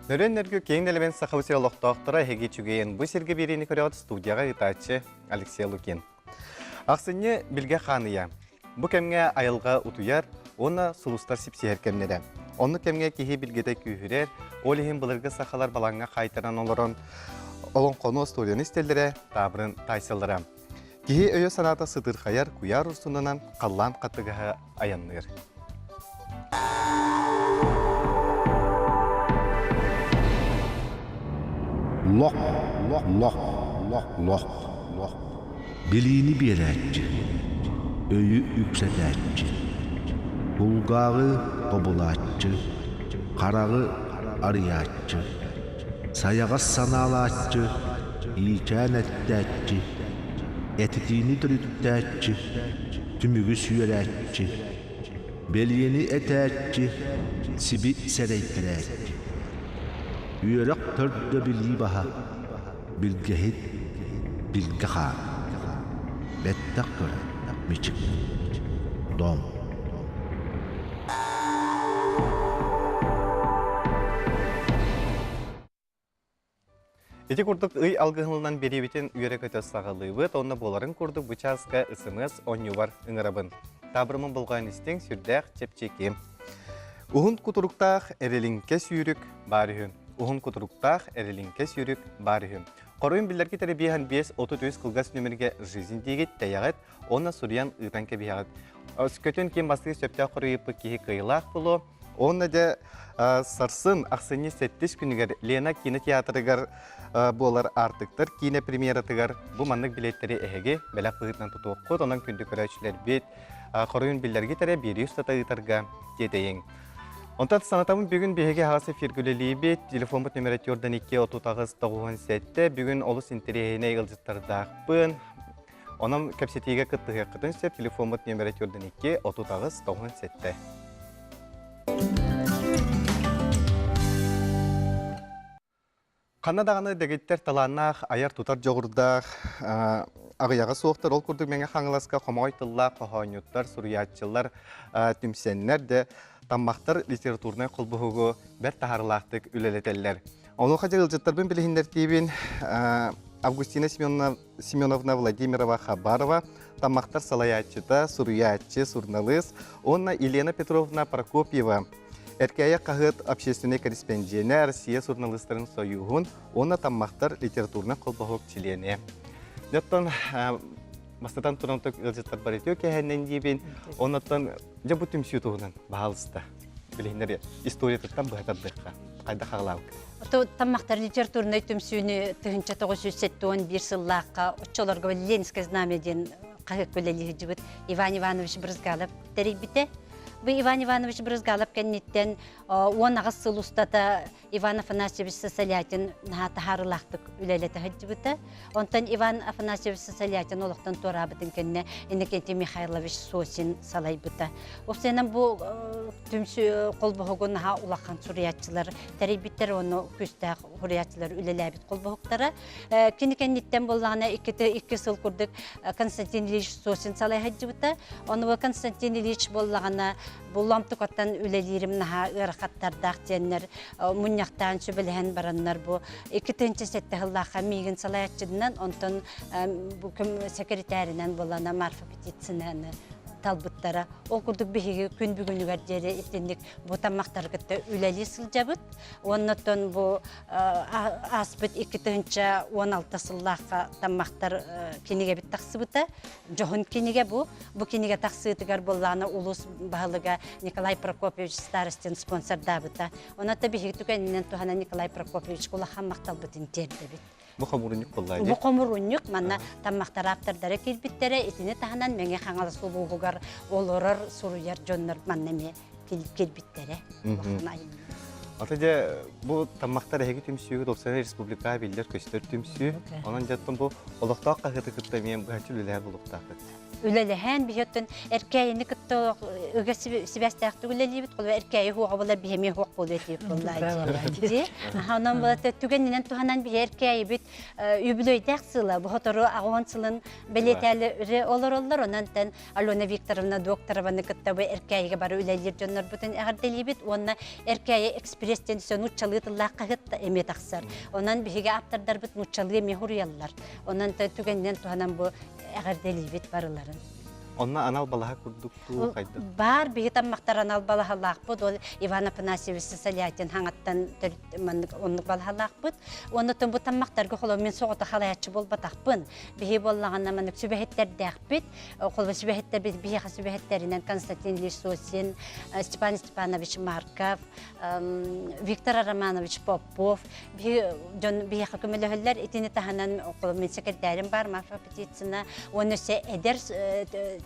Нөрүөн нөргү киэҥ нэлэмэн Сахабыт сирэ олохтоохторо эһиги үчүгэйин бу сиргэ биэриини көрөҕүт студияҕа ыытааччы Алексей Лукин. Ахсынньы билгэ хааныйа. Бу кэмҥэ айылҕа утуйар уонна сулустар сипсиһэр кэмнэрэ. Оннук кэмҥэ киһи билгэтэ күүһүрэр, ол иһин былыргы сахалар балаҥҥа хаайтаран олорон олоҥхону остуоруйаны истэллэрэ, таабырын таайсаллара. Киһи өйө-санаата сытырхайар куйаар урсунунан халлаан хаттыгаһа айанныыр. Лох, лох, лох, лох, лох, лох. Билиини биэрээччи, өйү үксэтээччи, кулгааҕы тобулааччы, хараҕы арыйааччы, сайаҕас санаалааччы, иичээн эттээччи, этитиини төрүттээччи, түмүгү сүөрээччи, бэлиэни этээччи, сиби сэрэйтэрээччи. Үөрэх төрдө билии баһа, билгэһит, билгэ хаан. Бэттэх көрө, мичик. Дом. Ити курдук ый алгыһылынан бириибитин үөрэ-көтө саҕалыыбыт, онно буоларын курдук бу чааска СМС оонньуубар ыҥырабын. Таабырымын болҕойон истиҥ, сүрдээх чэпчэки. Уһун кутуруктаах эрилиҥкэ сүүрүк баар үһү. Уһун кутуруктаах эрилиҥкэ сүүрүк баар үһү. Хоруйун биллэргит эрэ биэһэн 5 33 кылгас нүмергэ «Жизнь» диигит, тэйэҕит, уонна суруйан ыытан кэбиһэҕит. Өскөтүн ким бастыыр сөптөөх хоруйуппут киһи кыайыылаах буолуо. Уонна дьэ сарсын ахсынньы сэттис күнүгэр Лена кинотеатрыгар буолар Аартыктар киинэ премьератыгар бу маннык билиэттэри эһиги бэлэх быһыытынан тутуоххут. Онон күндү көрөөччүлэрбит хоруйун биллэргит эрэ биэрии устата ыытарга тиэтэйиҥ. Онтон санатабын бүгүн биһиги аһаҕас эфиргэ үлэлиибит. Телефоммут номера 42 38 97. Бүгүн олус интэриэһинэй ыалдьыттардаахпын. Онон кэпсэтиигэ кыттыһыаххытын сөп. Телефоммут нүөмэрэ 42 38 97. Ханна даҕаны дэгиттэр талааннаах, айар-тутар дьоҕурдаах, аҕыйаҕа суохтар. Ол курдук Мэҥэ Хаҥаласка хомоҕой тыллаах хоһоонньуттар, суруйааччылар түмсэннэр де Таммахтар литературнай холбоһугу бэрт таһаарыылаахтык үлэлэтэллэр. Онуоха дьэ ыалдьыттарбын билиһиннэртиибин Августина Семеновна Семеновна Владимирова Хабарова, Таммахтар салайааччыта, суруйааччы, суруналыыс уонна Елена Петровна Прокопьева, Эркээйи хаһыат общественнай кэриспэндьиэнэ, Россия суруналыыстарын сойууһун уонна Таммахтар литературнай холбоһук чилиэнэ. Оттон бастатан туран ыалдьыттарбар үтүө кэһэннэн диибин, оннуттан дьэ бу түмсүү туһунан баһаалыста билиһиннэри историятыттан быһа тардыахха хайдах хаҕылаабыт Таммахтар литературнай түмсүүнү 1971 сыллаахха оччолорго Ленинское знамя диэн хаһыакка үлэлии сылдьыбыт Иван Иванович Брызгалов тэрийбитэ. Бу Иван Иванович Брызгалов кэнниттэн 18 сыл устата Иван Афанасьевич Сысолятин наһаа таһаарыылаахтык үлэлэтэ сылдьыбыта. Онтон Иван Афанасьевич Сысолятин олохтон туораабытын кэннэ Иннокентий Михайлович Сосин салайбыта. Уопсайынан бу түмсүү холбоһугу наһаа улахан суруйааччылар тэрийбиттэр уонна күүстээх суруйааччылар үлэлээбит холбоһуктара. Кини кэнниттэн буоллаҕына икки сыл курдук Константин Ильич Сосин салайа сылдьыбыта. Ону Константин Ильич буоллаҕына Буллам тукаттан үлэлиирим наһаа ыарахаттардаах диэннэр мунньахтаан сүбэлэһэн бараннар бу 2007 сыллаахха миигин салайааччытынан онтон бу сэкиритээринэн буолана Марфа Петицинаны талбыттара. Ол курдук биһиги күн бүгүнүгэр диэри итинник бу таммахтары кытта үлэлии сылдьабыт. Уоннаттан бу ааспыт 2016 сыллаахха таммахтар кинигэбит тахсыбыта. Дьоһун кинигэ бу. Бу кинигэ тахсыытыгар буоллаҕына улуус баһылыга Николай Прокопьевич Старостин спонсордаабыта. Онон да биһиги түгэнинэн туһанан Николай Прокопьевичка улахан махталбытын тиэрдэбит. Бу хомурунньук буолла Бу хомурунньук манна таммахтар ааптардара киирбиттэрэ. Итини таһынан Мэҥэ Хаҥалас улууһугар олорор, суруйар дьоннор манна эмиэ киирбиттэрэ. Улахан айымньы. Ата дьэ бу таммахтар эһиги түмсүүгүт уопсайынан республикаҕа биллэр-көстөр түмсүү. Онон дьэ бу олохтоох хаһыаты кытта эмиэ быһаччы үлэлэһэр буолуохтааххыт. Үлэлэһэн биһиэттэн Эркээйини кытта ыга сибээстээхтик үлэлиибит. Холобур Эркээйи хуоҕа буолар биһи эмиэ хуох буолуо этибит буоллаа дии. Онон буолата түгэнинэн туһанан биһи Эркээйибит үбүлүөйдээх сыла бу сотору аҕыһын сылын бэлиэтээлэри олороллор. Онон тэн Алена Викторовна Докторованы кытта бу Эркээйигэ бары үлэлиир дьоннорбутун эҕэрдэлиибит уонна Эркээйи экспресс. Экспресс диэн өссө нууччалыы тыллаах хаһыат эмиэ тахсар. Онон биһиги ааптардарбыт нууччалыы эмиэ суруйаллар. Онон түгэнинэн туһанан бу эҕэрдэлиибит барыларын. Онно анал балаһа курдук дуу хайдах? Баар биһи таммахтар анал балаһалаахпыт. Ол Иван Афанасьевич Сысолятин хаҥаттан төрүт маннык оннук балаһалаахпыт. Оннуттан бу таммахтарга холобур мин соҕотох халайааччы буолбатахпын. Биһи буоллаҕына маннык сүбэһиттэрдээхпит. Холобур сүбэһиттэрбит биһиэхэ сүбэһиттэринэн Константин Ильич Сосин, Степан Степанович Марков, Виктор Романович Попов дьон биһиэхэ көмөлөһөллөр. Итини таһынан мин секретарым бар Марфа Птицына, уонна өссө эдэр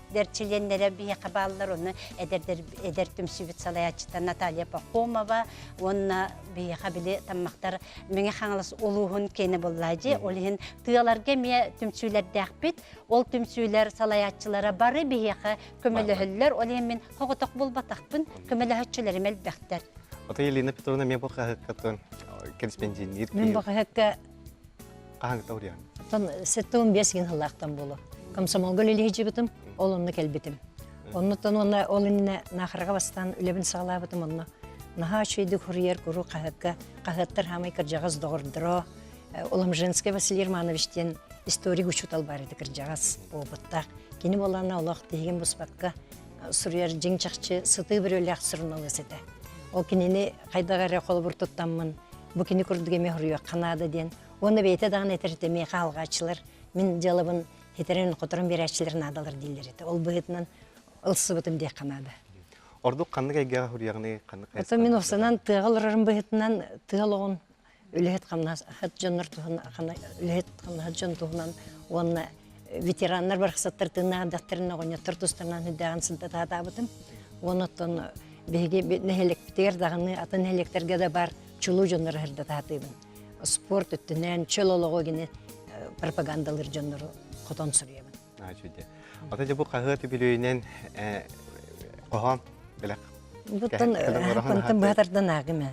эдэр чилиэннэрэ биһиэхэ бааллар, онно эдэрдэр эдэр түмсүүбүт салайааччыта Наталья Пахомова уонна биһиэхэ били таммахтар Мэҥэ Хаҥалас улууһун киэнэ буоллаа дии. Ол иһин тыаларга эмиэ түмсүүлэрдээхпит. Ол түмсүүлэр салайааччылара бары биһиэхэ көмөлөһөллөр. Ол иһин мин Соҕотох буолбатахпын, көмөлөһөччүлэрим элбэхтэр. Ото Елена Петровна мен бу хаһыаккатын кэриспэндиэнниир Мен бу хаһыакка хаһыҥта уруйан. Оттон 75 гин сыллаахтан буолу. Комсомолга үлэлиһижибитим, ол онно кэлбитим. Оннуттан уонна ол иннинэ Наахараҕа бастаан үлэбин саҕалаабытым онно наһаа үчүгэйдик суруйар куруук хаһыакка хаһыаттар хаамай кырдьаҕас доҕордоро Уламжинскай Василий Романович диэн историк учуутал баар этэ кырдьаҕас опыттаах. Кини буоллаҕына олох тиһигин буспакка суруйар дьиҥ-чахчы сытыы бүрүөлээх суруналыыс этэ. Ол кинини хайдах эрэ холобур туттаммын, бу кини курдук эмиэ суруйуохха наада диэн. Уонна бэйэтэ даҕаны этэр этэ, миэхэ алҕааччылар, мин дьыалабын ситэрэн-хоторон биэрээччилэр наадалар дииллэр этэ. Ол быһыытынан ылсыбытым диэххэ наада. Ордук ханнык эйгэҕэ суруйаҕыный, ханнык Оттон мин уопсанан тыаҕа олорорум быһыытынан тыа олоҕун үлэһит хамнаһыт дьоннор туһунан үлэһит хамнаһыт дьон туһунан уонна ветераннар барахсаттар тыыннаах оҕонньоттор тустарынан үрдээҕин сырдатаатаабытым. Уонна оттон биһиги нэһилиэкпитигэр даҕаны атын нэһилиэктэргэ да бар чулуу дьоннору сырдатаатыыбын. Спорт өттүнэн чөл олоҕу гини пропагандалыыр дьоннору хотон суруйабын. Үчүгэй. Ата дьэ бу хаһыат үбүлүөйүнэн хоһоон бэлэх. Буттан пантан быһатардан аагым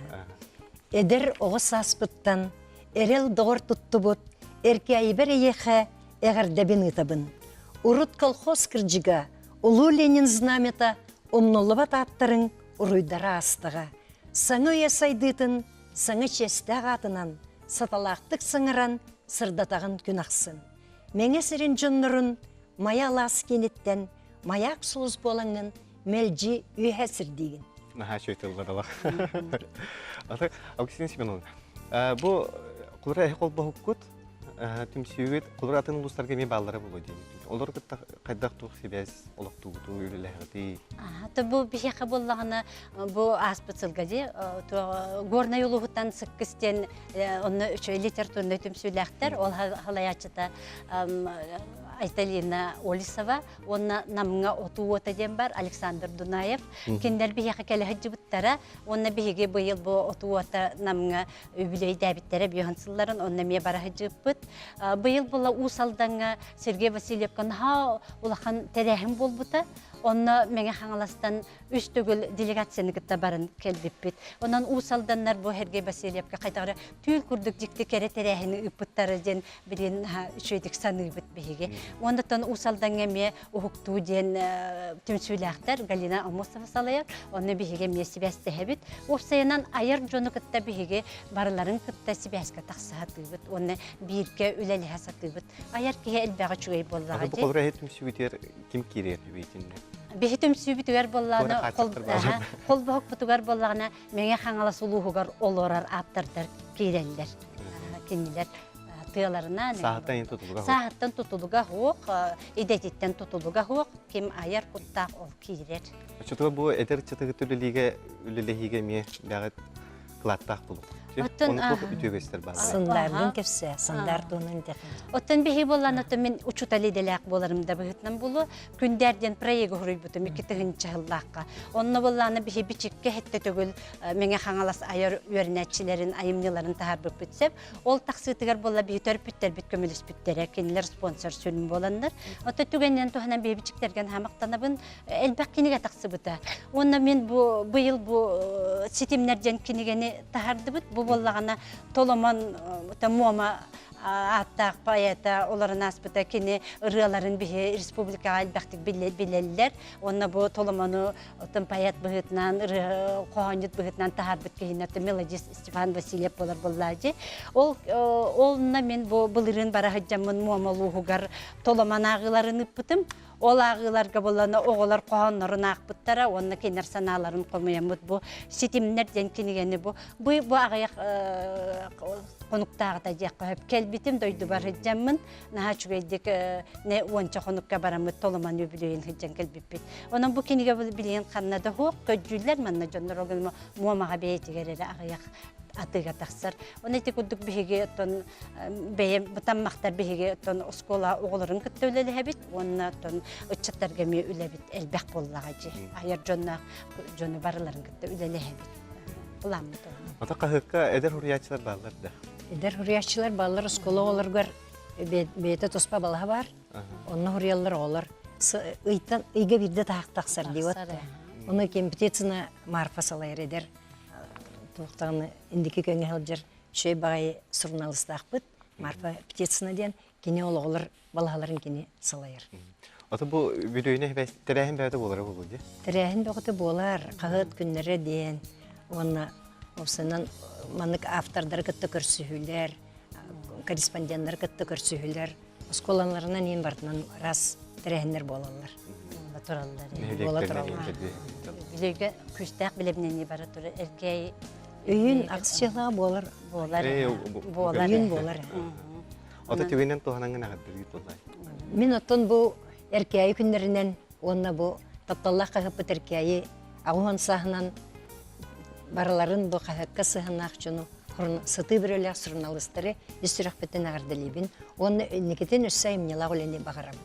Эдэр оҕо сааспыттан эрэл доҕор туттубут эркээйибэр эйиэхэ эҕэрдэбин ыытабын. Урут колхоз кырдьыга Улуу Ленин знамята умнуллубат ааттарыҥ уруйдара аастаҕа. Саҥа үйэ сайдыытын саҥа чиэстээх аатынан саталаахтык саҥаран сырдатаҕын күн ахсын. Мэҥэ сирин дьоннорун Майа алаас кииниттэн маяк сулус буолаҥҥын мэлдьи үөһэ сирдиигин. Наһаа үчүгэй тыллар Аты Августина Семеновна, бу кулура эһи холбоһуккут түмсүүгүт кулура атын улуустарга эмиэ бааллара буолуо диэн. Олор кытта хайдах туох сибээс олохтуугуту үлэлэһэҕитий? То бу биһиэхэ буоллаҕына бу ааспыт сылга дии Горнай улууһуттан Сыккыс диэн онно үчүгэй литературнай түмсүүлээхтэр. Ол халайааччыта Айталина Олисова уонна Намҥа отуу уота диэн бар Александр Дунаев. Кинилэр биһиэхэ кэлэ сылдьыбыттара. Уонна биһиги быйыл бу отуу уота Намҥа үбүлүөйдээбиттэрэ биоһун сылларын онно эмиэ бара сылдьыбыппыт. Быйыл була Уус Алдаҥҥа Сергей Васильевка наһаа улахан тэрээһин буолбута. Онно Мэҥэ Хаҥаластан үс төгүл делегацияны кытта баран кэлбиппит. Онон Уус Алданнар бу Сергей Васильевка хайдах эрэ түүл курдук дьикти кэрэ тэрээһини ыыппыттара диэн билигин үчүгэйдик саныыбыт биһиги. Уоннаттан Уус Алдаҥҥа эмиэ Уһуктуу диэн түмсүүлээхтэр Галина Амосова салайар. Онно биһиги эмиэ сибээстэһэбит. Уопсайынан айар дьону кытта биһиги барыларын кытта сибээскэ тахса сатыыбыт уонна бииргэ үлэлэһэ сатыыбыт. Айар киһи элбэҕи үчүгэй буоллаҕа дии. Бу холобура түмсүүгүтүгэр ким киирэр үбүтүннэ? Биһи түмсүүбүтүгэр буоллаҕына, холбоһукпутугар буоллаҕына, Мэҥэ Хаҥалас улууһугар олорор ааптардар киирэллэр. Кинилэр тыаларынан Сааһыттан тутулуга Сааһыттан тутулуга суох, идэтиттэн тутулуга суох, ким айар куттаах ол киирэр. Оччотугар бу эдэр ыччатыгыт үлэлиигэ үлэлэһиигэ эмиэ бэҕэт кылааттаах булук. Оттон үтүө баар. Сандааргын кэпсээ, сандаар туһунан этэх. Оттон биһи буоллан оттон мин учуутал идэлээх буоларым да быһыытынан буолуо. Күндээр диэн проегы суруйбутум 2000 сыллаахха. Онно буоллаана биһи бичиккэ хэттэ төгүл Мэҥэ Хаҥалас айар үөрэнээччилэрин айымньыларын таһаарбыппыт сөп. Ол тахсыытыгар буолла биһи төрөппүттэрбит көмөлөспүттэрэ, кинилэр спонсор сүрүн буоланнар. Оттон түгэнинэн туһанан биһи бичиктэргэн хаамактанабын элбэх кинигэ тахсыбыта. Уонна мин бу быйыл бу ситимнэр диэн кинигэни таһаардыбыт. Бу буоллаҕына Толомон Муома. ааттаах поэта олорон ааспыта. Кини ырыаларын биһи республикаҕа элбэхтик билэллэр. Уонна бу Толомону оттон поэт быһыытынан, ырыа хоһоонньут быһыытынан таһаарбыт киһини оттон мелодист Степан Васильев буолар буоллаадьы. Ол олна мин бу былырыын бара сылдьаммын Муома улууһугар Толомон ааҕыыларын ыыппытым. Ол ааҕыыларга булана оҕолор хоһооннорун аахпыттара уонна кинилэр санааларын хомуйаммыт бу ситимнэр диэн кинигэни бу бу бу аҕыйах хонуктааҕыта диэххэ сөп кэлбитим дойдубар сылдьаммын наһаа үчүгэйдик не уонча хонукка бараммыт толомон үбүлүөйүн сылдьан кэлбиппит. Онон бу кинигэ билигин ханна да суох көрдүүллэр манна дьоннор ол Муомаҕа бэйэтигэр эрэ аҕыйах атыыга тахсар. Оны ити курдук биһиги оттон бэйэм бытаммахтар биһиги оттон оскуола оҕолорун кытта үлэлэһэбит уонна оттон ыччаттарга эмиэ үлэбит элбэх буоллаҕа дьи. Айар дьонноох дьону барыларын кытта үлэлэһэбит. Былааммыт онно. Ата хаһыакка эдэр суруйааччылар бааллар да? Эдэр суруйааччылар бааллар оскуола оҕолоругар бэйэтэ туспа балаһа баар. Онно суруйаллар оҕолор. Ыйтан ыйга биирдэ таһах тахсар диэбит. Ону Кемптицына Марфа салайар эдэр туохтаҕына индики көҥө сылдьар үчүгэй баҕайы суруналыыстаахпыт Марфа Птицына диэн кини ол оҕолор балаһаларын кини салайар. Ото бу бүлүүнү тэрээһин бөҕөтө буолара буолуо дии? Тэрээһин бөҕөтө буолар, хаһыат күннэрэ диэн уонна уопсайынан маннык автордары кытта көрсүһүүлэр, корреспонденнары кытта көрсүһүүлэр оскуолаларынан иин барытынан араас тэрээһиннэр буолаллар. Буола тураллар. Буола тураллар. Бүлүүгэ күүстээх билэмнэнии бара турар. Эркээйи Өйүн ахс дьыалаҕа буолар. Буолар. Буолар. Өйүн буолар. Ото түгэнэн туһанаҥҥын аҕардыргыт буоллай. Мин оттон бу Эркээйи күннэринэн уонна бу тапталлаах хаһыаппыт Эркээйи аҕыс сааһынан барыларын бу хаһыакка сыһыаннаах дьону сытыы бөрөлөөх суруналыыстары ис сүрэхпиттэн эҕэрдэлиибин уонна инникитин өссө айымньылаах үлэни баҕарабын.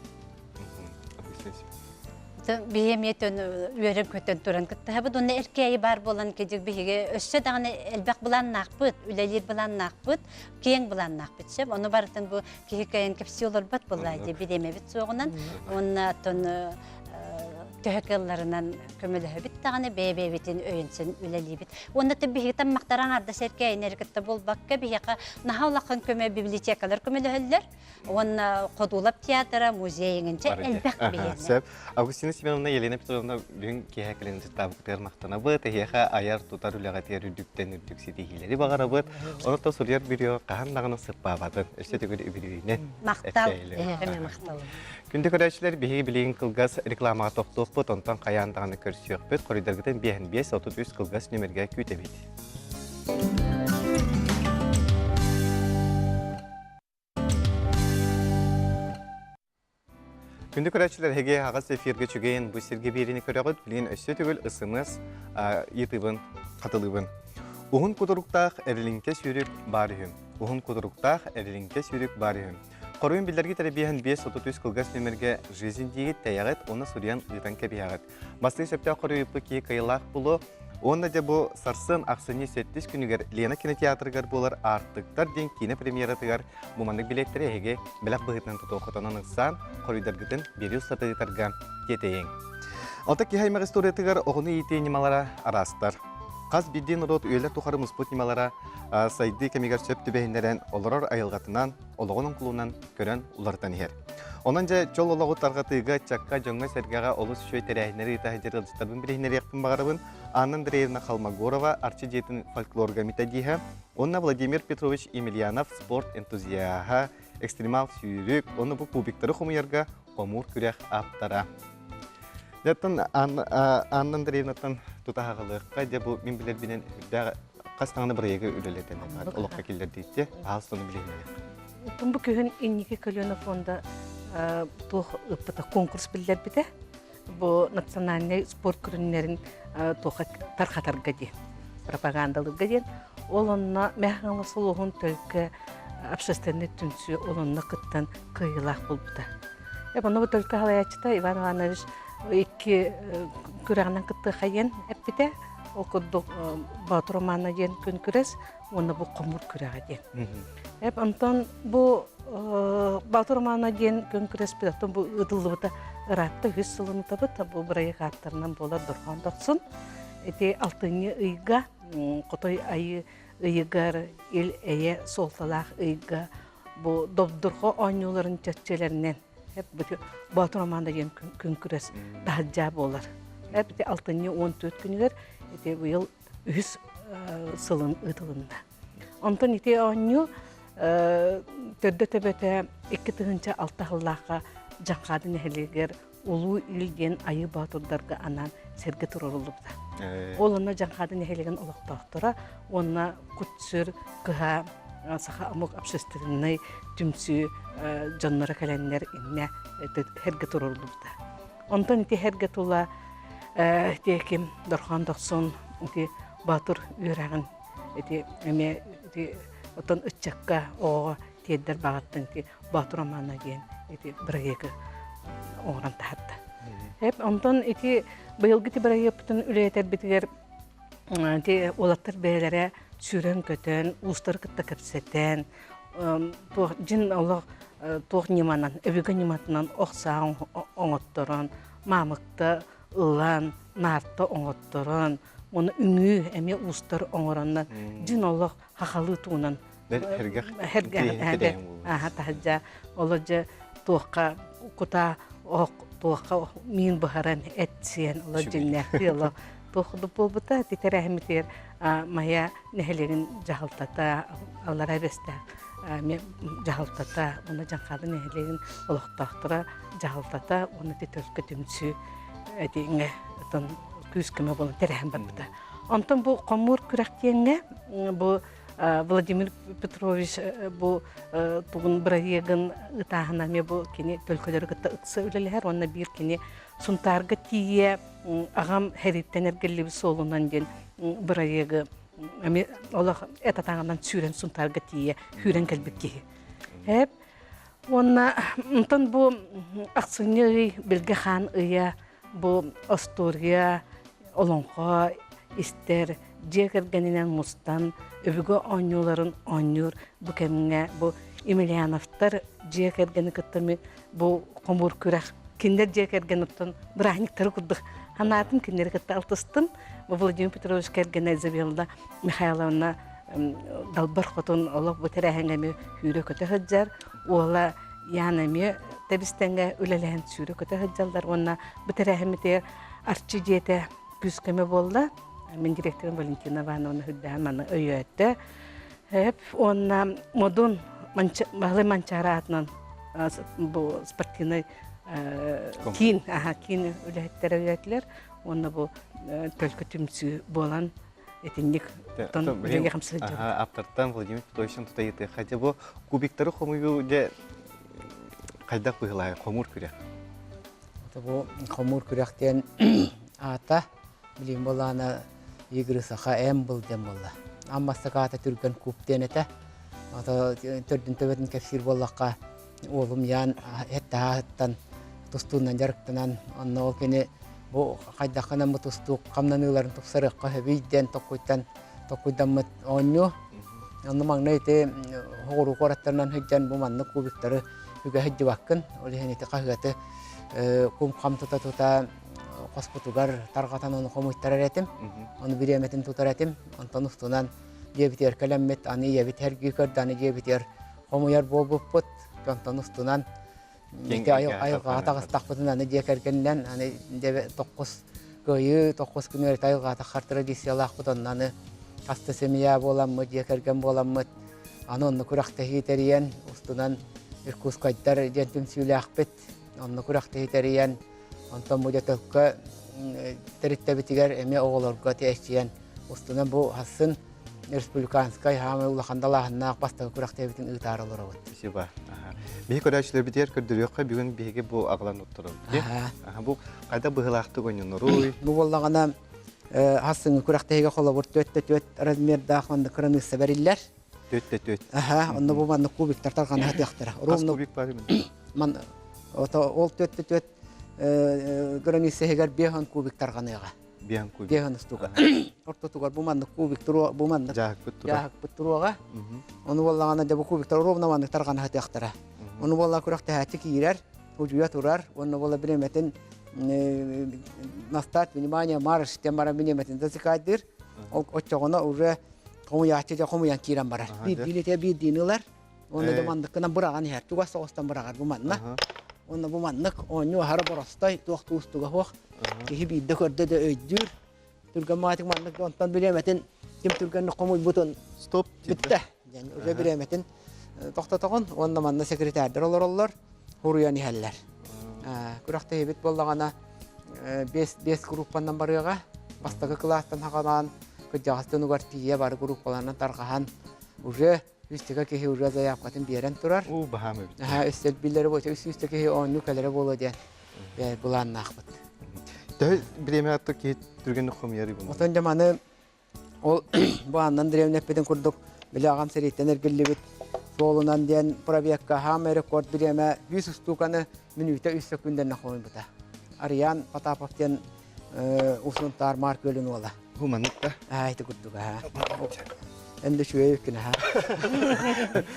Биһи эмиэ үөрэн-көтөн туран кыттыһабыт. Уонна эркээйи баар буолан кедик биһиги өссө даҕаны элбэх былааннаахпыт, үлэлиир былааннаахпыт, киэҥ былааннаахпыт сөп. Ону барытын бу киһи кыайан кэпсии олорбот буоллаа дии бириэмэбит суоҕунан. Уонна оттон төһө кыалларынан көмөлөһөбүт даҕаны бэйэ-бэйэбитин өйөнсөн үлэлиибит. Уонна биһиги таммахтар аҥаардас эркээйинэри кытта буолбакка биһиэхэ наһаа улахан көмө библиотекалар көмөлөһөллөр. Уонна Ходулап театра, музей иҥинчэ элбэх биһиэнэ. Сөп. Августина Семеновна, Елена Петровна бүгүн киэһэ кэлэн ыытыттаабыкытыгар махтанабыт. Эһиэхэ айар тутар үлэҕитигэр үрдүктэн үрдүк ситиһиилэри баҕарабыт. Онон суруйар бүрүө хаһан даҕаны сыппаабатын. Өссө төгүл үбүлүөйүнэн. Махтал. Эһиэхэ махтал. Күндү көрөөччүлэр, биһиги билигин кылгас рекламаҕа тохтуохпут, онтон хайаан даҕаны көрсүөхпүт. Хоруйдаргытын биэһин 5 33 кылгас нүмергэ күүтэбит. Күндү көрөөччүлэр, эһиги аҕыс эфиргэ үчүгэйин бу сиргэ биэриини көрөҕүт. Билигин өссө төгүл ысымыс ыйытыыбын хатылыыбын. Уһун кутуруктаах эрилиҥкэ сүүрүк баар үһү. Уһун кутуруктаах эрилиҥкэ сүүрүк баар үһү. Хоруйун биллэргит эрэ биэһин 5 33 кылгас нүмергэ «Жизнь» диигит, тэйэҕит уонна суруйан ыытан кэбиһэҕит. Бастыҥ сөптөөх хоруйуппут киһи кыайыылаах буолуо. Уонна дьэ бу сарсын ахсынньы сэттис күнүгэр Лена кинотеатрыгар буолар Аартыктар диэн киинэ премьератыгар бу маннык билиэттэри эһиги бэлэх быһыытынан тутуоххутунан ыксаан, хоруйдаргытын биэрии устата ыытарга тиэтэйиҥ. Алта киһи аймах историятыгар оҕону иитии ньымалара араастар. Хас биирдии норуот үйэлэр тухары муспут ньымалара сайдыы кэмигэр сөп түбэһиннэрэн олорор айылҕатынан, олоҕун оҥкулунан көрөн уларытан иһэр. Онон дьэ чол олоҕу тарҕатыыга, ыччакка, дьоҥҥо-сэргэҕэ олус үчүгэй тэрээһиннэри ыыта сылдьар ыалдьыттарбын билиһиннэриэхпин баҕарабын. Анна Андреевна Холмогорова, Арчы дьиэтин фольклорга методиһа, уонна Владимир Петрович Емельянов спорт энтузиаһа, экстремал сүүрүк, уонна бу кубиктары хомуйарга хомуур күрэх ааптара. Дьэ, Анна Андреевнаттан тута аҕалыахха, дьэ бу мин билэрбинэн үрдээх хас даҕаны бырайыагы үлэлэтэн олоххо киллэрдиитти, аһаас сону билиһиннэриэххэ. Оттон бу күһүн инники көлүөнэ фонда туох ыппыта конкурс биллэрбитэ. Бу национальнай спорт көрүҥнэрин туохха тархатарга диэн, пропагандалыырга диэн. Ол онно Мэхэ улууһун төлкө общественнай түмсүү ол онно кыттан кыайыылаах буолбута. Онно бу төлкө салайааччыта Иван Иванович икки күрэҕинэн кыттыахха диэн эппитэ. Ол курдук Боотур Романа диэн күн күрэс уонна бу хомуур күрэҕэ диэн. Эп онтон бу Боотур Романа диэн күн күрэспит оттон бу ыытыллыбыта ыраатта үһүс сылын ыытабыт. Бу бырайыак ааттарынан буолар Дорҕоон Дохсун. Ити алтынньы ыйга Хотой Айыы ыйыгар ил эйэ суолталаах ыйга. бу добдурҕа оонньууларын чэрчилэринэн Боотур Романда диэн күн күрэс таһырдьа буолар. Ити алтынньы 14 күнүгэр ити быйыл үһүс сылын ыытылынна. Онтон ити оонньуу төрдө төбөтө 2006 сыллаахха Дьаҥхаады нэһилиэгэр Улуу Ил диэн Айыы Боотурдарга анаан сэргэ туруоруллубута. Ол онно Дьаҥхаады нэһилиэгин олохтоохторо уонна Кут-сүр кыһа саха омук общественнай түмсүү дьонноро кэлэннэр иннэ сэргэ туруоруллубута. Онтон ити сэргэ тула ити ким Дорхоон Дохсун ити Боотур үөрэҕин ити эмиэ ити оттон ыччакка оҕоҕо тиэрдэр баҕаттан ити Боотур романа диэн ити бырайыагы оҥорон таһаарда. Онтон ити быйылгы ити бырайыакпытын үлэлэтэрбитигэр ити уолаттар бэйэлэрэ сүүрэн-көтөн, уустары кытта кэпсэтэн, туох дьин олох туох ньыманан, өбүгэ ньыматынан ох саа оҥотторон, маамыкта ылан, наарта оҥотторон, уонна үҥүү эмиэ уустар оҥороннор дьин олох хахалыы туунан аха таһырдьа олор дьэ туохха кутаа ох туохха миин буһаран эт сиэн олор дьиҥнээхтии олох туох курдук буолбута ити тэрээһиммитигэр Майа нэһилиэгин дьаһалтата Аллараа Бэстээх дьаһалтата уонна Дьаҥхаады нэһилиэгин олохтоохторо дьаһалтата уонна ити төлкө түмсүү этиҥэ отон күүс-көмө буолан тэрээһин барбыта. Онтон бу хомуур күрэх диэҥҥэ бу Владимир Петрович бу тугун бырайыагын ытааһына эмиэ бу кини төлкөлөрү кытта ыкса үлэлэһэр уонна биир кини Сунтаарга тиийэ аҕам хэриттэн эргиллибит суолунан диэн бырайыагы эмиэ олох эт атаҕынан сүүрэн Сунтаарга тиийэ сүүрэн кэлбит киһи. Эп уонна онтон бу ахсынньы ый Билгэ хаан ыйа Бу остуоруйа, олоҥхо истэр, дьиэ кэргэнинэн мустан өбүгэ оонньууларын оонньуур бу кэмҥэ бу Емельяновтар дьиэ кэргэни кытта бу хомуур күрэх кинилэр дьиэ кэргэн оттон бырааһынньыктары курдук санаатым кинилэри кытта алтыстым. Бу Владимир Петрович кэргэнэ Изабелла Михайловна далбар хотун олох бу тэрээһиҥҥэ эмиэ сүүрэ-көтө сылдьар. Уола Яна эмиэ тэбис-тэҥҥэ үлэлэһэн сүүрэ-көтө сылдьаллар уонна бу тэрээһиммитигэр Арчы дьиэтэ күүс-көмө буолла. Мин директорым Валентина Ивановна үрдээн маны өйөөтө. Уонна Модун Баһылай Манчаары аатынан бу спортивнай киин, киин үлэһиттэрэ өйөөтүлэр. Уонна бу төлкө түмсүү буолан итинник тон хамсыһыдьабыт. Ааптартан Владимир Петровичтан тута ыйытыахха дьэ бу кубиктары хомуйуу дьэ хайдах быһыылаах хомуур күрэх? Бу хомуур күрэх диэн аата билигин буоллаҕына игры саха эмбл диэн буолла. Аан бастакы аата түргэн куб диэн этэ. Ото төрдүн төбөтүн кэпсиир буоллахха уолум Ян эттаһаһыттан тустуунан дьарыктанан онно ол кини бу хайдаххынан бу тустуук хамнаныыларын тупсарыахха сөбүй диэн токкуйтан токкуйдаммыт оонньуу. Онно маҥнай ити соҕуруу куораттарынан сылдьан бу маннык кубиктары үгэ сылдьыбаккын. Ол иһин ити хаһыаты кум-хам тута-тута хоспутугар тарҕатан ону хомуйтарар этим. Ону бириэмэтин тутар этим. Онтон устунан дьиэбитигэр кэлэммит, аны ийэбит эргии көрдө, аны дьиэбитигэр хомуйар буолбуппут. Онтон устунан ити айылҕаҕа таҕыстахпытына аны дьиэ кэргэнинэн аны токкус кыайыы токкус күнүгэр ити айылҕаҕа таххар традициялаахпыт онно аны хаста семья буоламмыт дьиэ кэргэн буоламмыт аны онно күрэхтэһии тэрийэн устунан иркутскайдар диэн түмсүүлээхпит онно күрэхтэһии тэрийэн онтон бу дьэ төлкө тэрилтэбитигэр эмиэ оҕолорго тиэччийэн устунан бу хассын республиканскай хаамай улахан далааһыннаах бастакы күрэхтэһиибитин ыытаары олоробут. Спасибо. Биһи көрөөччүлэрбитигэр көрдөрүөххэ бүгүн биһиги бу аҕалан отторобут. Бу хайда быһыылаахтык ойноноруй? Бу буоллаҕына хассыҥҥы күрэхтэһиигэ холобур түөрт түөрт размердаах маннык кыраныысса бэриллэр. Түөрт түөрт. Аха, онно бу маннык кубиктар тарҕана сатыахтара. Хас кубик бар Ман ол түөрт түөрт граница иһигэр биэһон кубик тарҕаныаҕа. Биэһэн кубик. Биэһэн устуга. Ортотугар бу маннык кубик туруо, бу маннык дьааһыкпыт туруо. Дьааһыкпыт туруоҕа. Ону буоллаҕына дьэ бу кубиктар ровно маннык тарҕана сатыахтара. Ону буолла күрэхтэһээччи киирэр, удьуйа турар, уонна буола бириэмэтин на старт внимание марш диэн баран бириэмэтин засекайдыыр. Ол оччоҕуна уже хомуйааччы дьэ хомуйан киирэн барар. Биирдиини те биирдиини ылар. Уонна да манныккынан быраҕан иһэр. Чугас соҕустан быраҕар бу манна. Уонна бу маннык оонньуу аһара боростой, туох туустуга суох. Киһи биирдэ көрдө да өйдүүр. Түргэн маатик маннык онтон бириэмэтин ким түргэнник хомуйбутун Стоп бүттэ диэн уже бириэмэтин тохтотоҕун уонна манна секретардар олороллор хуруйан иһэллэр. Күрэхтэһиибит буоллаҕына биэс группанан барыаҕа. Бастакы кылаастан саҕалаан кырдьаҕас дьонугар тиийэ бары группаларынан тарҕаһан уже үстүгэ киһи уже заявкатын биэрэн турар. Уу баһаам эбит. Аха өссө биллэрэ буолуо, үс үстэ киһи оонньуу кэлэрэ буолуо диэн былааннаахпыт. Төһө бириэмэ аттык киһи түргэнник хомуйар буолуо? Отон дьэ маны ол бу Анна Андреевна эппитин курдук били аҕам сэрииттэн эргиллибит суолунан диэн пробегка хаамай рекорд бириэмэ 100 устууканы мүнүүтэ үс сөкүүндэннэ хомуйбута. Ариан Потапов диэн Усунтаар Маар күөлүн уола. Бу маннык да? Аа, ити курдук аа. Эн да үчүгэй үккүн аха.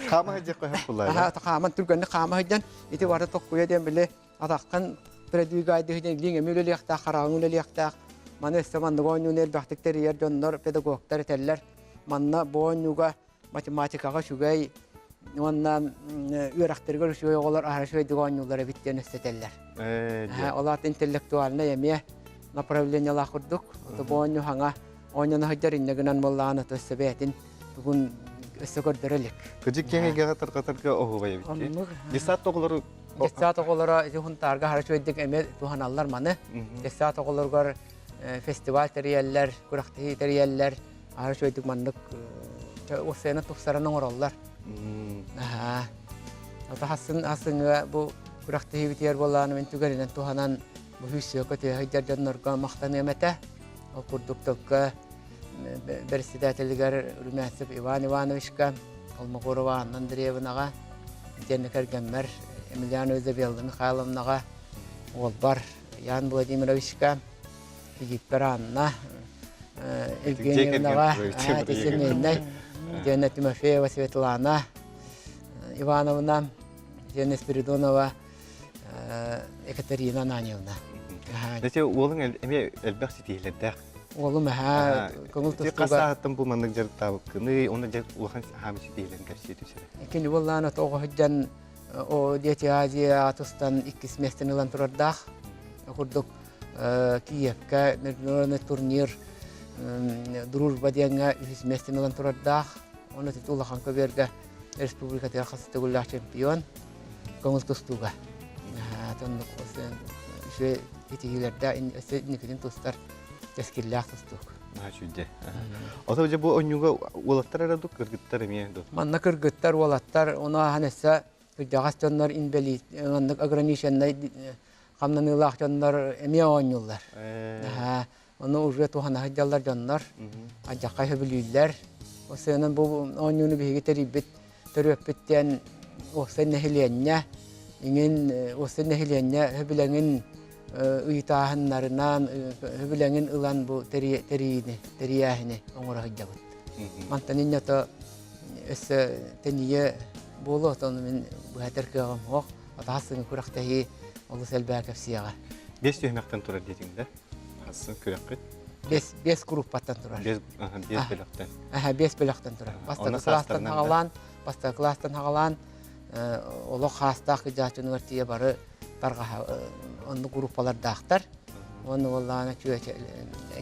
Хаама сылдьыах көһөх буллаа. Аха, хааман түргэнник хаама сылдьан ити бары токкуйа диэн били атаххын продвигайдыы диэн илииҥ эмиэ үлэлиэхтээх, хараҕыҥ үлэлиэхтээх. Маны өссө маннык оонньууну элбэхтик тэрийэр дьоннор, педагогтар этэллэр. Манна бу оонньууга математикаҕа үчүгэй уонна үөрэхтэригэр үчүгэй оҕолор аһара үчүгэйдик оонньууллар эбит диэн өссөтөллөр. Ол аата интеллектуальнай эмиэ направлениелаах курдук. Бу оонньуу хаҥа оонньоно сылдьар инньэ гынан буоллаҕына өссө бэйэтин тугун өссө көрдөрө илик. Кыдьык киэҥ эйгэҕэ тарҕатарга оһуобай эбит. Детсад оҕолору Детсад оҕолоро ити Хунтаарга аһара үчүгэйдик эмиэ туһаналлар маны. Детсад оҕолоругар фестиваль тэрийэллэр, күрэхтэһии тэрийэллэр. Аһара үчүгэйдик маннык сцена тупсаран оҥороллор. Ата хасын хасыҥҥа бу күрэхтэһиибитигэр буоллаҕына мин түгэнинэн туһанан бу сүүсүөкэ түһэ сылдьар дьоннорго махтаныам этэ. Ол курдук Төлкө председателигэр Румянцев Иван Ивановичка, Холмогорова Анна Андреевнаҕа, итиэннэ кэргэммэр Емельянова Изабелла Михайловнаҕа, уолбар Ян Владимировичка, Филиппер Анна Евгеньевнаҕа, семейнай, итиэннэ Тимофеева Светлана Ивановна, итиэннэ Спиридонова Екатерина Ананьевна. Дэтэ уолуҥ эмиэ элбэх ситиһиилэрдээх. Уолум эһээ көҥүл тустууга. Хас сааһыттан бу маннык дьарыктаабыккыный, уонна дьэ улахан хаамы ситиһиилэрин кэпсии түсэрэ. Кини буоллаан оҕо сылдьан о Дети Азия тустан иккис миэстэни ылан турардаах. Курдук Киевкэ международный турнир Дружба диэҥҥэ үһүс миэстэни ылан турардаах. Онно ити улахан көбүөргэ республикатыгар хас төгүллээх чемпион көҥүл тустууга. Оннук үчүгэй итиһиилэрдээх өссө инникитин тустар кэскиллээх тустуук. Үчүгэй. Ото дьэ бу оонньууга уолаттар эрэ дуу, кыргыттар эмиэ дуу? Манна кыргыттар, уолаттар, ону ааһан өссө кырдьаҕас дьоннор инбэлиит, маннык ограниченнай хамнаныылаах дьоннор эмиэ оонньууллар. Ону уже туһана сылдьаллар дьоннор, алдьархай сөбүлүүллэр. Ол сыанан бу оонньууну биһиги тэрийбит төрүөппүт диэн уопсай нэһилиэнньэ, иҥин уопсай нэһилиэнньэ сөбүлэҥин ыйытааһыннарынан сөбүлэҥин ылан бу тэрийиини, тэрийээһини оҥоро сылдьабыт. Мантан инньэ өссө тэнийэ буолуо, ону мин быһатар кыаҕым суох. Атаһас күрэхтэһии олус элбэҕи кэпсиэҕэ. Биэс түһүмэхтэн турар диэтиҥ да? Хассын күрэххит? Биэс, биэс группаттан турар. Биэс, биэс бөлөхтөн. Аха, биэс бөлөхтөн турар. Бастакы кылаастан хаҕалаан, бастакы кылаастан хаҕалаан олох хаастаах кыдьааччыныгар тиийэ бары тарҕаһа оннук группалардаахтар. Уонна буоллаҕына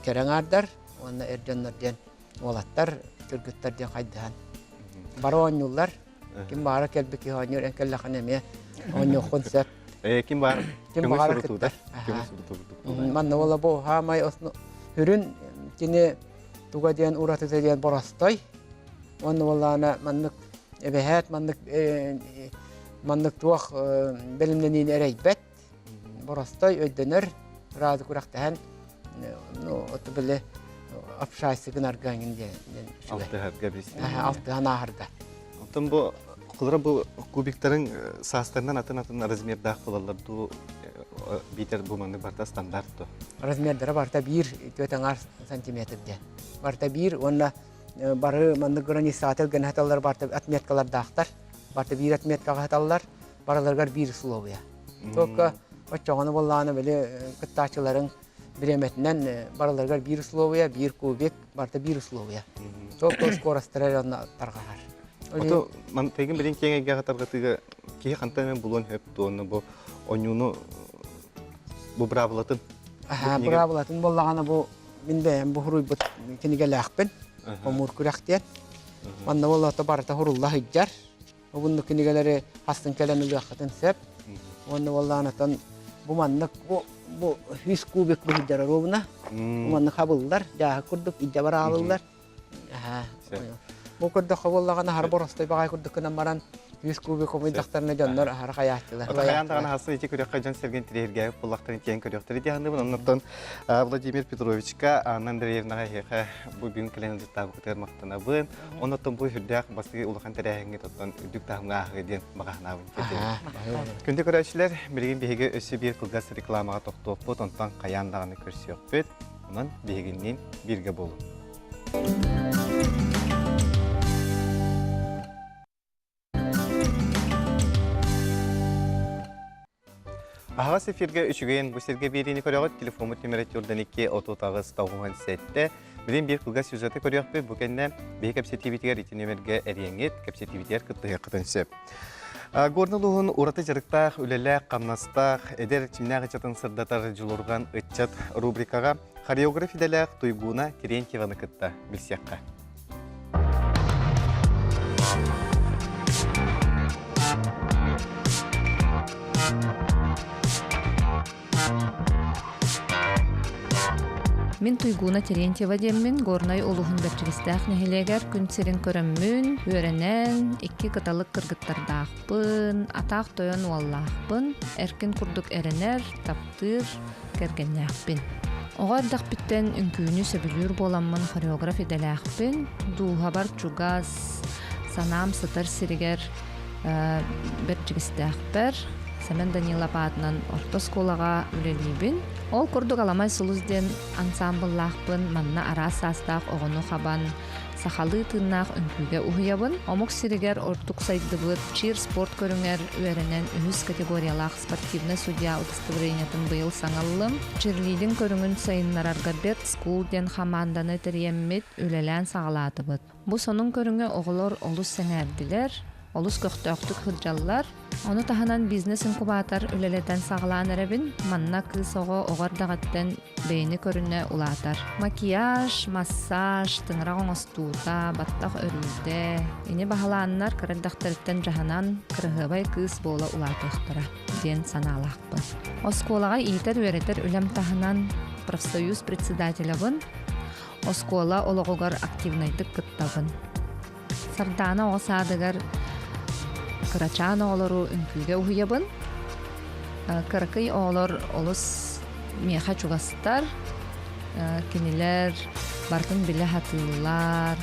кэрэ аҥаардар уонна эр дьоннор диэн уолаттар, кыргыттар диэн хайдыһан бары оонньууллар. Ким баара кэлбит киһи оонньуур, эн кэллэххинэ эмиэ оонньуоххун сөп. Ким баар Ким баара кыттар. Манна буола бу хаамай үрүн кини туга диэн уратыта диэн боростой. Уонна буоллаҕына маннык эбэһээт маннык маннык туох бэлэмнэниини эрэйбэт. Боростой өйдөнөр, ыраазы күрэхтэһэн ну оту били общайся гынарга эҥин диэн алтыһарга билсин. Алтыһан ааһарга. Оттон бу Холобура бу кубиктарыҥ саастарынан атын-атын размердаах буолаллар дуу, биитэр бу маннык барыта стандарт дуо? Размердара барыта биир 4 сантиметр диэн. Барыта биир уонна бары маннык границаҕа гына сыталлар барыта отметкалардаахтар. Барыта биир отметкаҕа сыталлар, барыларыгар биир условия. Только оччоҕуна буоллаҕына били кыттааччыларыҥ бириэмэтинэн барыларыгар биир условия, биир кубик, барыта биир условия. Только скоростара эрэ онно тарҕаһар. Ото мантайгын билин киэҥ эйгэҕэ тарҕатыыга киһи хантан эмэ булуон сөп дуонна бу онньууну бу быраабылатын Аха, быраабылатын буоллаҕына бу мин бэйэм бу суруйбут кинигэлээхпин хомуур күрэх диэн. Манна буоллаҕа барыта хурулла сылдьар. Обуннук кинигэлэри хастын кэлэн ылыаххытын сөп. Уонна буоллаҕына бу маннык бу бу үс кубик бу сылдьар оруобуна. Бу маннык хабыллар, дьааһык курдук илдьэ бараалыллар. Бу көрдөххө буоллаҕына аһара боростой баҕай курдук гынан баран үс кубик хомуйдахтарына дьоннор аһара хайааччылар. Хайаан даҕаны хассын ити күрэххэ дьон сэргэн тириэргээбит буоллахтарын тиэн көрүөхтэрэ дии саныыбын. Оннуттан Владимир Петровичка, Анна Андреевнаҕа эһиэхэ бу бүгүн кэлэн ыалдьыттаабыкытыгар махтанабын. Оннуттан бу сүрдээх бастакы улахан тэрээһиҥҥэ тоттон үрдүк таһымҥа ааһыы диэн баҕа санаабын тиэрдэбин. Күндү көрөөччүлэр, билигин биһиги өссө биир кылгас рекламаҕа тохтуохпут, онтон хайаан даҕаны көрсүөхпүт. Онон биһигинниин бииргэ буолуҥ. Аһаҕас эфиргэ үчүгэйин бу сиргэ биэриини көрөҕүт. Телефоммут нүмерэ 42 38 97. Билин биир кылгас сюжеты көрүөхпүт. Бу кэннэ биһи кэпсэтиибитигэр ити нүмергэ эриэҥҥит, кэпсэтиибитигэр кыттыһыаххытын сөп. Горнай улууһун ураты дьарыктаах, үлэлээх, хамнастаах, эдэр чимнээх ыччатын сырдатар Дьулурҕан ыччат рубрикаҕа хореограф идэлээх Туйгуна Терентьеваны кытта билсиэххэ. Мин Туйгуна Терентьева диэммин Горнай улууһун Бэрдьигэстээх нэһилиэгэр күн сирин көрөммүн, үөрэнэн, икки кыталык кыргыттардаахпын, атаах тойон уоллаахпын, эркин курдук эрэнэр, таптыыр кэргэннээхпин. Оҕо эрдэхпиттэн үҥкүүнү сөбүлүүр буоламмын хореограф идэлээхпин, дууһабар чугас, санаам сытар сиригэр Бэрдьигэстээхпэр Сэмэн Данилов аатынан орто оскуолаҕа үлэлиибин. Ол курдук Аламай сулус диэн ансаамбыллаахпын, манна араас саастаах оҕону хабан, сахалыы тыыннаах үҥкүүгэ уһуйабын. Омук сиригэр ордук сайдыбыт чир спорт көрүҥэр үөрэнэн үһүс категориялаах спортивнай судья удостоверениетын быйыл саҥа ыллым. Черлидинг көрүҥүн сайыннарарга Бет School диэн хамаанданы тэрийэммит, үлэлээн саҕалаатыбыт. Бу сонун көрүҥү оҕолор олус сэҥээрдилэр, олус көхтөөхтүк сылдьаллар. Ону таһынан бизнес-инкубатор үлэлэтэн саҕалаан эрэбин. Манна кыыс оҕо оҕо эрдэҕиттэн бэйэни көрүнэ улаатар. Макияж, массаж, тыҥырах оҥостуута, баттах өрүүтэ. Ини баһылааннар кыра эрдэхтэриттэн дьаһанан кыраһыабай кыыс буола улаатыахтара диэн санаалаахпын. Оскуолаҕа иитэр-үөрэтэр үлэм таһынан профсоюз председателябын, Оскуола олоҕугар активнайдык кыттабын. Сардаана оҕо саадыгар кырачаан оҕолору үҥкүүгэ уһуйабын. Кыракый оҕолор олус миэхэ чугастар. Кинилэр барытын билэ сатыыллар,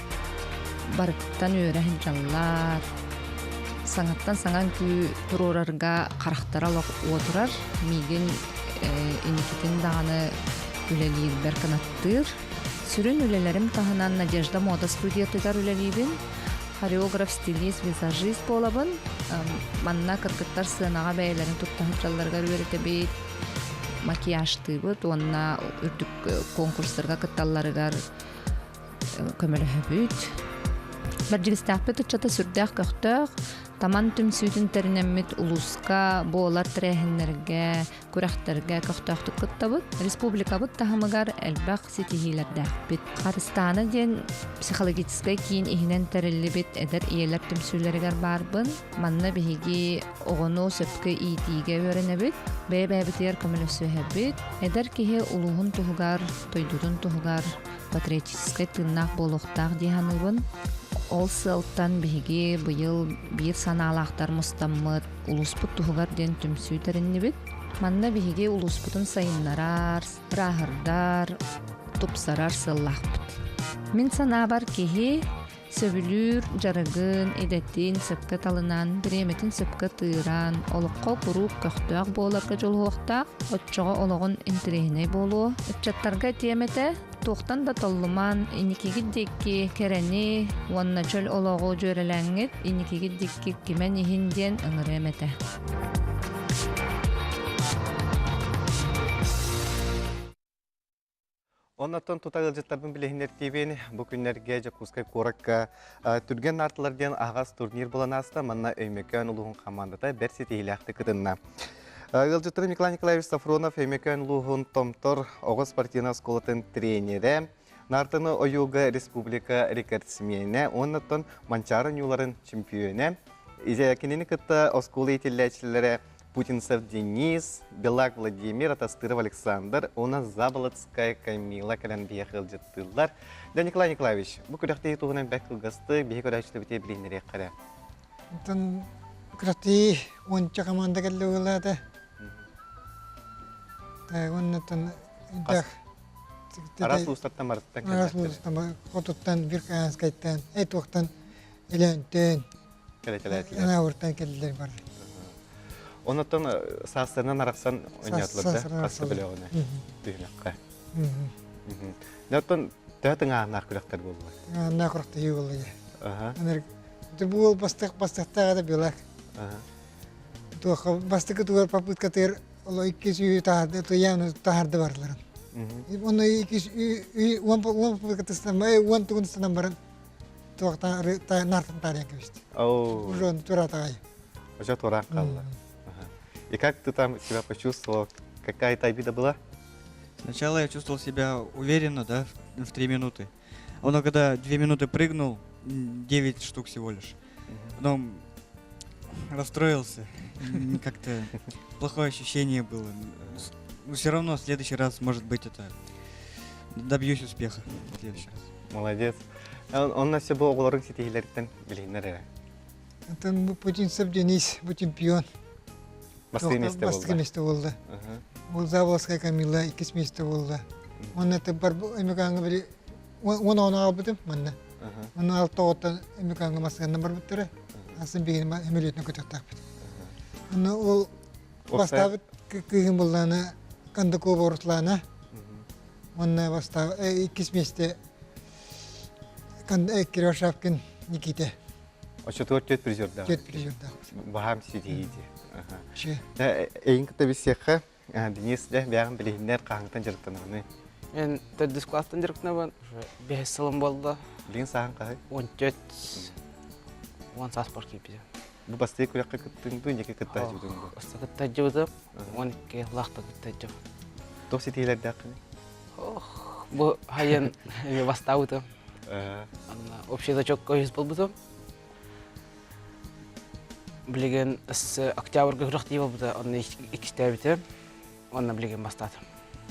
барыттан үөрэ сылдьаллар. Саҥаттан саҥа үҥкүү туруорарга харахтара олох уотурар. Миигин инникитин даҕаны үлэлиирбэр кынаттыыр. Сүрүн үлэлэрим таһынан Надежда мода студиятыгар үлэлиибин. Хореограф, стилист, визажист буолабын. Манна кыргыттар сыанаҕа бэйэлэрин тутта сылдьалларыгар үөрэтэбит, макияжтыыбыт уонна үрдүк конкурстарга кытталларыгар көмөлөһөбүт. Бэрдьигэстээхпит ыччата сүрдээх көхтөөх, Таман түмсүүтүн тэринэммит улууска буолар тэрээһиннэргэ күрэхтэргэ көхтөөхтүк кыттабыт. Республикабыт таһымыгар элбэх ситиһиилэрдээхпит. Харыстаана диэн психологическай киин иһинэн тэриллибит эдэр ийэлэр түмсүүлэригэр баарбын. Манна биһиги оҕону сөпкө иитиигэ үөрэнэбит, бэйэ-бэйэбитигэр көмөлөсүһэбит. Эдэр киһи улууһун туһугар, дойдутун туһугар патриотическай тыыннаах буолуохтаах дии саныыбын. Ол сыалтан биһиги быйыл биир санаалаахтар мустаммыт улууспут туһугар диэн түмсүү тэриннибит. Манна биһиги улууспутун сайыннарар, ырааһырдар, тупсарар сыаллаахпыт. Мин санаабар киһи сөбүлүүр дьарыгын, идэтин сөпкө талынан, бириэмэтин сөпкө тыыран, олоххо куруук көхтөөх буоларга дьулуһуохтаах, оччоҕо олоҕун интэриэһинэй буолуо. Ыччаттарга этиэм этэ, Туохтан да толлумаан, инникигит диэки кэрэни уонна чөл олоҕу дьүөрэлээҥҥит, инникигит диэки кимэн иһин диэн ыҥырыам этэ. Оннотон тута ыалдьыттарбын билиһиннэртиибин. Бу күннэргэ Дьокуускай куоракка Түргэн наартылар диэн аһаҕас турнир буолан ааста. Манна Өймөкөөн улууһун хамаандата бэрт ситиһиилээхтик кытынна. Ыалдьыттары Николай Николаевич Сафронов Өймөкөөн улууһун Томтор оҕо спортивнай оскуолатын тренерэ, Наартаны ойууга республика рекордсменэ уонна Манчаары оонньууларын чемпионэ. Кинини кытта оскуола иитиллээччилэрэ Путинцев Денис, Белак Владимир, Атастыров Александр уонна Заболоцкая Камила кэлэн биһиэхэ ыалдьыттыыллар. Да Николай Николаевич, бу күрэхтэһии туһунан бэрт кылгастык биһи көрөөччүлэрбитигэр билиһиннэриэххэ эрэ. Онтон күрэхтэһии уонча команда кэллэ буолаата. Уоннаттан Араас улуустартан барыттан Араас улуустартан хотуттан, Биркаанскайтан, Этуохтан, Өлөөнтөн, Кэлэтэлээтилэр. Анаабыртан кэллилэр бар. Оннуттан саастарынан арахсан оонньоотулар да хас да бөлөҕүнэ түһүмэххэ. Оттон төһө тыҥааһыннаах күрэхтэр буоллулар? Тыҥааһыннаах күрэхтэһии буолла дьэ. Анар бу уол бастых бастыхтааҕа да билак. Туохха бастакы тугар попыткатыгар оло икки сүүһү таһарды туйааны таһарды барларын. Онно икки уон попыткатыстан уон тугун станан баран туохтан нартан таарыйан кэбисти. Уже туратаҕай. Уже тураах хаалла. И как ты там себя почувствовал? Какая-то обида была? Сначала я чувствовал себя уверенно, да, в 3 минуты. Но когда 2 минуты прыгнул, 9 штук всего лишь. Потом расстроился, как-то плохое ощущение было. Но все равно в следующий раз, может быть, это добьюсь успеха в следующий раз. Молодец. Онно все бу оҕолоруҥ ситиһиилэриттэн билиһиннэр эрэ. Антон бу Путинцев Денис бу чемпион. Бастакы миэстэ буолла. Бастакы миэстэ буолла. Бу Заболоцкая Камила иккис миэстэ буолла. Уонна бар Өймөкөөҥҥө били уон оҕону аҕалбытым манна. Онно алта оҕоттон Өймөкөөҥҥө массыынанан барбыттара. Атын биһигини сөмөлүөтүнэн көтөхтөөхпүт. Онно ол бастаабыт кыыһым буоллаҕына Кондакова Руслана. Уонна бастаабыт иккис миэстэ Кирилл Шапкин Никита. Оччотугар түөрт призердаах. Түөрт призердаах. Баһаам ситиһии дии. Эйин кытта билсиэххэ, Денис, дьэ, бэйэҕин билиһиннэр хаһааҥҥыттан дьарыктанаҕыный? Мен төрдүс класстан дьарыктанабын. Уже бэһис сылым буолла. Билигин сааһыҥ хаһый? 14 10 сааспар киирбитим. Бу бастакы күрэххэ кыттыҥ дуу, инники кытта сылдьыбытыҥ дуу? Бастакы кытта сылдьыбытым, 12 лаахта кытта сылдьыбытым. Туох ситиһиилэрдээххиний? Ох, бу хайын эмиэ бастаабытым. Анна общий зачетка үһүс буолбутум. Билигин октябрьга күрэхтии буолбута, онно иккистээбитим. Онно билигин бастаатым.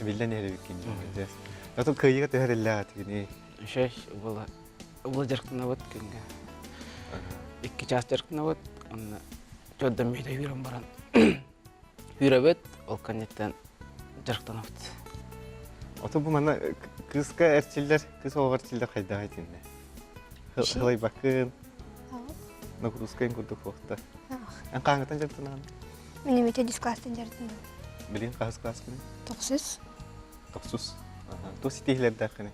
Биллэн иһэрибиккин молодец. Отон кыайыыга төһөрүллээх этигиний? Үчүгэй буола була дьарыктанабыт күҥҥэ. 2 чаас дьарыктанабыт, онно төрдөн мүһүтэ үүрэн баран үүрэбит, ол кэнниттэн дьарыктанабыт. Ото бу манна кыыска эрчиллэр, кыыс оҕоҕо эрчиллэр хайдах итиннэ? Хылайбаккын, нагрузкайын курдук буолта. Эн хаһааҥҥыттан дьарыктанаҕын? Мин эмиэ төрдүс класстан дьарыктанабын. Билигин хаһыс класскыный? Тохсус. Тохсус. Туох ситиһиилэрдээххиний?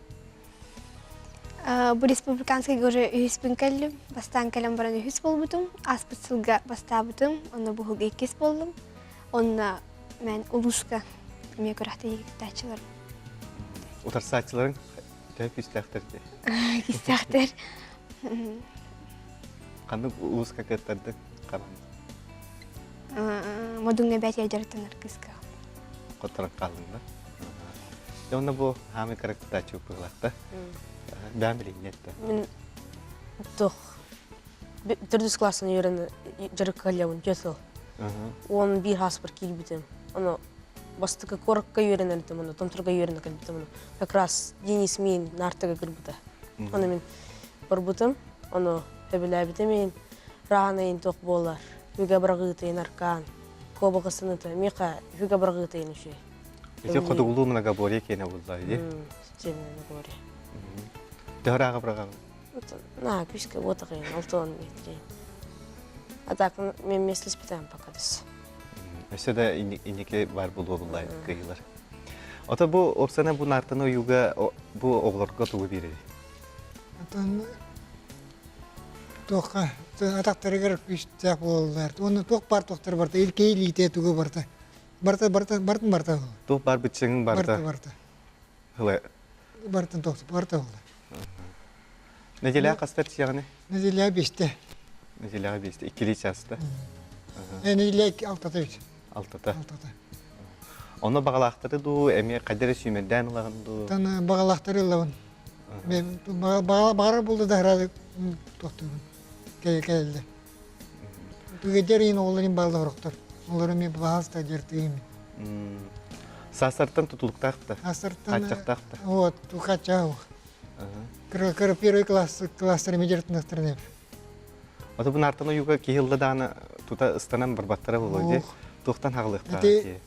Бу республиканскайга уже үһүспүн кэллим. Бастаан кэлэн баран үһүс буолбутум. Ааспыт сылга бастаабытым. Онно буһуга иккис буоллум. Онно мен улууска эмиэ күрэхтэһии кыттааччылар. Утарсааччыларыҥ төһө күүстээхтэр дии? Күүстээхтэр. Ханнык улууска кыттардыҥ? Ханан? Модуҥҥа бэт дьарыктанар кыыска. Хотторон хааллыҥ да? Дьэ онно бу хаамый кыра кыттааччы быһыылаах Бэйэм билиҥҥэ эттэ. Мин туох төрдүс класстан үөрэнэ дьарыкка кэллэбин түөрт сыл. 11 ааспар киирбитим. Ону бастакы куоракка үөрэнэртим, ону Томторго үөрэнэ кэлбитим. Ону как раз Денис миин наартыга кырбыта. Ону мин барбытым, ону сөбүлээбитим иһин раанайын туох буолар, үгэ быраҕыытыйын аркаан, куобаҕы сыныта, миэхэ үгэ быраҕыытыйын үчүгэй. Ити хотугулуу многоборье киэнэ буолла дии. Многоборье. Төһө ырааҕы быраҕаҕын? На, күүскэ буотаҕыйын, алтан метрин. А так, мен меслеспитем пока дес. Өссө да инники бар буолуо буллай кыйылар. Ото бу опсана бу наартаны ойууга бу оҕолорго тугу биэрэр? Отон туохха атахтарыгар күүстээх буолаллар. Уонна туох баар туохтар барта, илкэй илиитэ тугу барта. Барта барта бартын барта. Туох баар быччыҥ барта. Барта барта. Хыла. Барытын барыта буолла. Неделя хастар сиэҕини? Неделя бесте. Неделяҕа бесте. Иккилии часта. Неделя алтата үт. Алтата. Алтата. Онно баҕалаахтары дуу, эмиэ хайдары сүүмэрдээн ылаҕын дуу? Тан баҕалаахтары ылабын. Мен баҕарар булду да хара тохтуубун. Кэлэллэр. Тугедер иин оҕолорун баалла хорохтор. Олору мен баһаста дьертыым. Саастартан тутулуктаах да? Саастартан. Хааччахтаах да? Вот, хааччах. Кыра первый класс класстар медертнахтарнеп. Ото бу нартан уйуга киһи ылла даана тута ыстанан барбаттара буолуо дии. Туохтан хаҕылыахтаах дии.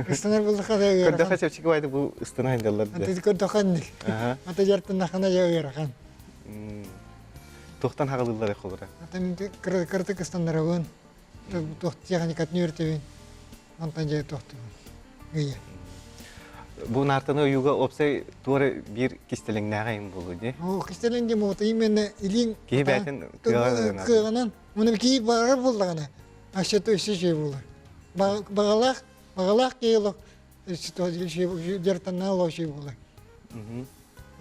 Ыстанар буллаха да ыарахан. Көрдөхө чэпчэки байды бу ыстана айдаллар дии. Аты көрдөхө инник. Аты жартыннахана я ыарахан. Туохтан хаҕылыыллар холура? Аты мин кыратык ыстаннарабын. Туох техникатын үөртэбин. Онтон дьэ тохтугун. Ыйа. Бу наартаны ойууга уопсай туора биир кистэлэҥнээҕэ им буолуо дии. Оо, кистэлэҥ диэн буолуо именно илииҥ Киһи бэйэтин кыаҕынан. Кыаҕынан. Уна киһи баҕарар буоллаҕына, өссө өссө үчүгэй буолар. Баҕалаах, баҕалаах киһи олох дьартаннаа олох үчүгэй буолар.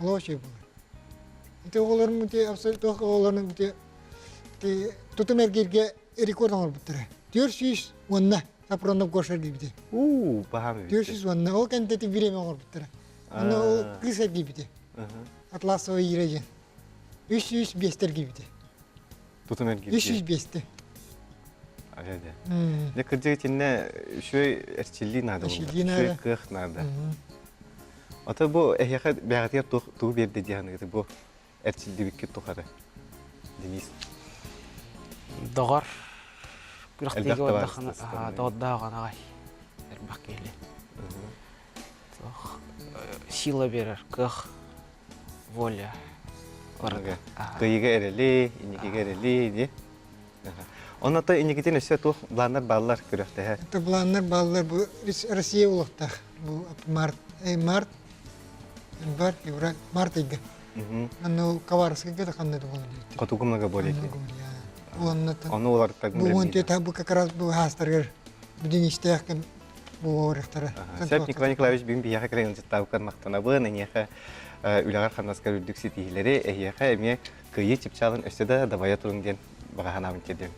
Олох үчүгэй буолар. Ити оҕолорум ити абсолютно оҕолорум ити тутум эргииргэ рекорд оҥорбуттара. 400 уонна Сапронов Гоша эргийбитэ. Уу, баһаам эбит. 400 уонна ол кэнтэ бириэмэ оҥорбуттара. Аны ол кыыс эргийбитэ. Атласова Ира диэн. 305 эргийбитэ. Тутум эргийбитэ. 305-те. Ага, Дьэ, кырдьык итиннэ үчүгэй эрчиллии наада буолла. Үчүгэй кыах наада. Ото бу эһиэхэ бэҕэтигэр тугу биэрдэ дии саныгыт бу эрчиллибиккит тухары Денис Доҕор күрэхтэһиигэ бардаххына доҕордооҕун аҕай элбэх киһили сила биэрэр кыах воля барыта кыайыыга эрэли инникигэ эрэли дии Онно инникитин өссө туох планнар бааллар күрэхтэһэр? Это планнар бааллар бу Россия улуохтаах бу март март январь февраль март ыйга Анну Хабаровскайга да ханна да буолан диэбиттэр. Хотугу многоборье. Уонна Ону уларыттар бу уон бу как раз бу хаастарыгар бүтүн истээх кэм буолуохтара. Сөп Николай Николаевич бүгүн биһиэхэ кэлэн ыалдьыттаабыккар махтанабын. Эйиэхэ үлэҕэр хамнаскар үрдүк ситиһиилэри, эһиэхэ эмиэ кыайыы чыпчаалын өссө да дабайа туруҥ диэн баҕа санаабын тиэрдэбин.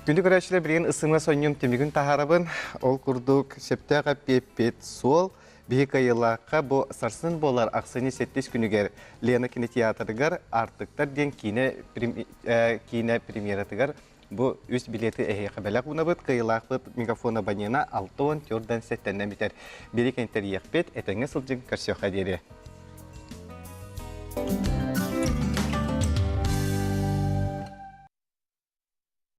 Күндү көрөөччүлэр, билигин ысымҥа сонньум түмүгүн таһаарабын. Ол курдук сөптөөх эппиэппит суол Биһи кыайыылаахха бу сарсын буолар ахсынньы сэттис күнүгэр Лена кинотеатрыгар «Аартыктар» диэн киинэ, киинэ премьератыгар бу үс билети эһиэхэ бэлэх уунабыт. Кыайыылаахпыт мегафон абонена 64 сэттэннэ бүтэр. Бири кэнтэрийэхпит, этэҥҥэ сылдьыҥ, көрсүөххэ диэри.